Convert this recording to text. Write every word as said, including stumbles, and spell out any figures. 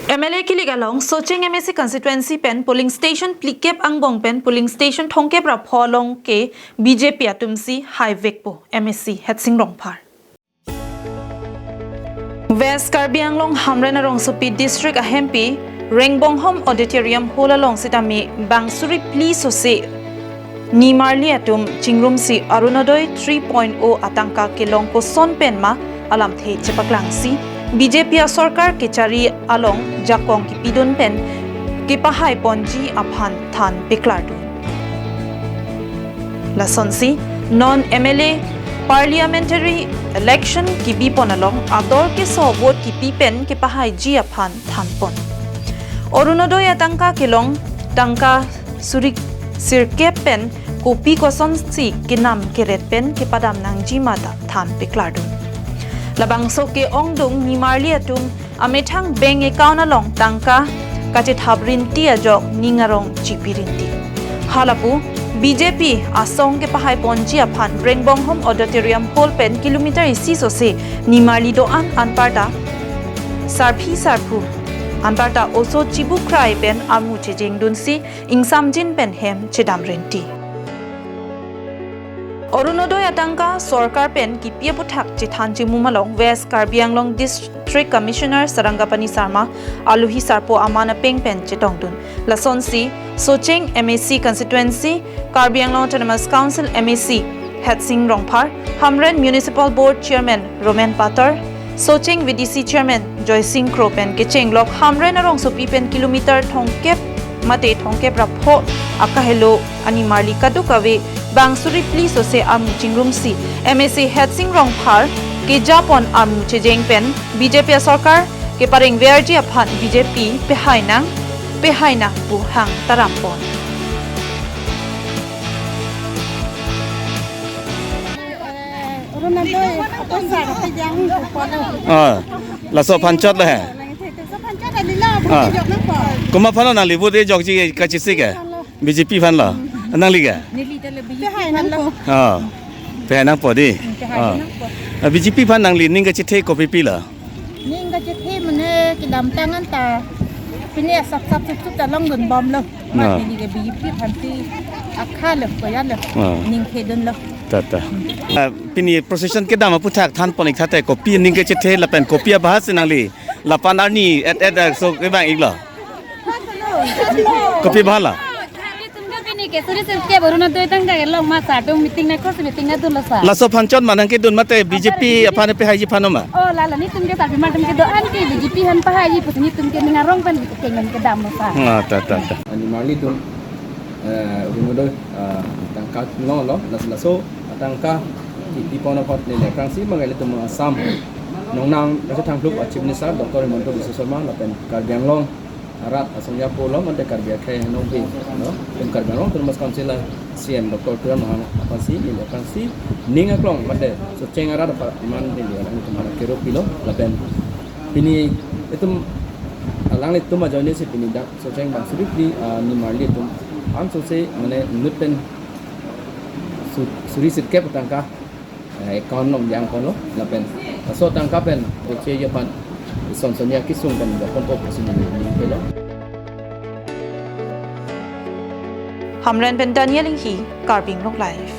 M L A kilik along Socheng M A C constituency pen polling station phlikep angbong pen polling station thomkep ra pho along ke B J P atum si haivekpo, M A C Headsing Rongphar. West Karbi Anglong Hamren arongsopi district ahempi Rengbonghom Auditorium Hall along sitame bang suri phli sose nimarli atum chingrumsi Orunodoi three point oh atangka kelong koson pen ma alamthe chepaklangsi B J P asorkar kechari along jakong kipidun pen kepahai ponji aphan than peklardun. Lasonsi non M L A parliamentary election kibipon along ador keso vote kipi pen kepahaiji aphan thanpon. Orunodoi atangka kelong tangka suri sirkep pen kopi kosonsi kenam keret pen kepadam nangji mata than peklardun. Labangso ke-ongdung nimarli atum amethang bank account along tangka kachethap rinti ajok ning arong chipi rinti. Halapu B J P asong kepahai ponji aphan Rengbonghom Auditorium Hall pen kilometer isi sose nimarli do-an anparta sarpi sarpo anparta oso chibukrai pen amu chejengdunsi ingsamjin pen hem chedam rinti. Orunodoi atangka sorkar pen kipi aputhak chethan chimum along West Karbi Anglong District Commissioner Sarangapani Sarma aluhi sarpo aman apeng pen chetongdun. Lasonsi Socheng M A C constituency, Karbi Anglong Autonomous Council M A C Headsing Rongphar, Hamren Municipal Board Chairman Roman Pator, Socheng V D C Chairman Joysing Kro pen kechenglok Hamren arongsopi pen kilometer thomkep mate thomkep ra pho akahelo animarli kadokave bang suri phli sose amu chingrumsi M A C Headsing Rongphar kejapon amu chejeng pen B J P asorkar kepareng verji aphan B J P pehai nang, pehai nang pu hang tarampon. Orunodoi, apa sa, apa yang ko pala. Ah, laso aphan chot le he. Laso aphan chot le la, Ah. Komat aphan lo nangli vote jokji kachesik ke? B J P aphan lo. Nangli ke? Neli ta le B J P aphan lo. Ah. Pehai nangpo dei. Pehai Ah. nangpo. Ah, B J P aphan nangli ning kachethe kopi pi lo? Ning kachethe mane kedamtang anta pini asap sap sup sup ta longdun bomlo. Ah. Mat neli ke B J P aphan si akha lo, koya lo. Ah. Ning thedunlo. Ta, ta. Ah, pini procession kedam aputhak thanpon ik thate kopi ning kachethe lapen kopi abahas nangli. Lapen arni et et so kevang iklo. Kopi abahas lo? Netum ke pini ke suri sirkep Orunodoi tangka kelong ma sir atum meeting nangkok si meeting nangdunlo sir. Laso aphan chot ma nangkedun mate B J P aphan pehaiji aphan ma? Oh, lala netum ke sir atum ke do-an ke B J P aphan pehaiji pusi netum ke ning arong pen kenggan kedamlo sir. Ah, ta, ta, ta. Nimarli atum, eh, Orunodoi, eh, tangka longlo, las laso tangka kipipon apot neli aphrangsi mangai ilitum Assam nongnang kachethangphluk a Chief Minister Doctor Himanta Biswa Sarma lapen Karbi Anglong arat asong yapo lo mate Karbi akhei nongpi lo. Ilitum Karbi Anglong Autonomous Council a C E M Doctor Tuliram Ronghang aphansi neli aphansi ning aklong mate Socheng arat aphan neli alanglitum aphan kero pilo lapen pini itum alanglitum ajoine si pini dak Socheng bang suri phli, ah, nimarli atum ansose mane inut pen su-, suri sirkep tangka, eh, account along jangponlo lapen laso tangka pen oche ye aphan ison sonia kisung pen jokponpo pusi neli ning pilo. Hamren pen Daniel Inghi, Karbi Anglong Live.